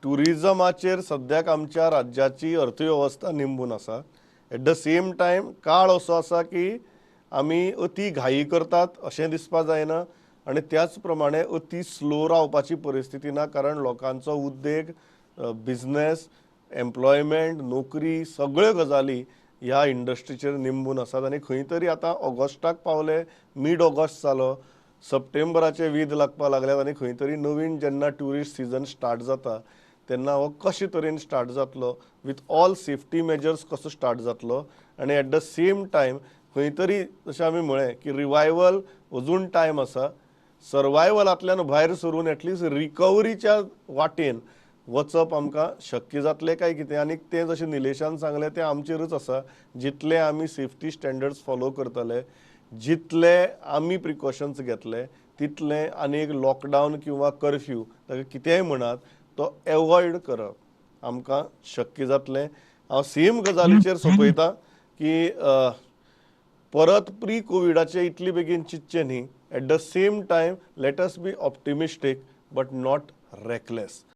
ट्युरिजमाचेर सद्याक आमच्या राज्याची अर्थवेवस्था निंबून आसा. एट the same time काळ असो आसा की आमी अती घाई करतात अशें दिसपा जायना आनी त्याच प्रमाणे अती स्लो रावपाची परिस्थिती ना, कारण लोकांचो उद्देग, बिजनेस, एम्प्लॉयमेंट, नोकरी सगळ्यो गजाली ह्या इंडस्ट्रीचेर निंबून आसात. आनी खंय तरी आतां ऑगस्टाक पावले, मीड ऑगस्ट जालो, सप्टेंबराचे वीद लागपाक लागल्यात आनी खंय तरी नवीन जेन्ना ट्युरिस्ट सिजन स्टार्ट जाता तेन्ना हो कशे तरेन स्टार्ट जातलो, विथ ऑल सेफ्टी मेजर्स कसो स्टार्ट जातलो आनी एट the same time खंय तरी जशें आमी म्हळें की रिवायवल अजून टायम आसा, सर्वायवलांतल्यान भायर सरून एटलिस्ट रिकवरीच्या वाटेन वचप आमकां शक्य जातलें काय कितें. आनी तें जशें निलेशान सांगलें तें आमचेरूच आसा, जितले आमी सेफ्टी स्टँडर्ड्स फॉलो करतले, जितले आमी प्रिकॉशन्स घेतले तितले आनी एक लॉकडावन किंवा कर्फ्यू ताका कितेंय म्हणात तो एवॉयड करप आमकां शक्य जातलें. हांव सेम गजालीचेर सोंपयता की परत प्री कोविडाचे इतली बेगीन चिंतचें न्ही. At the same time let us be optimistic but not reckless.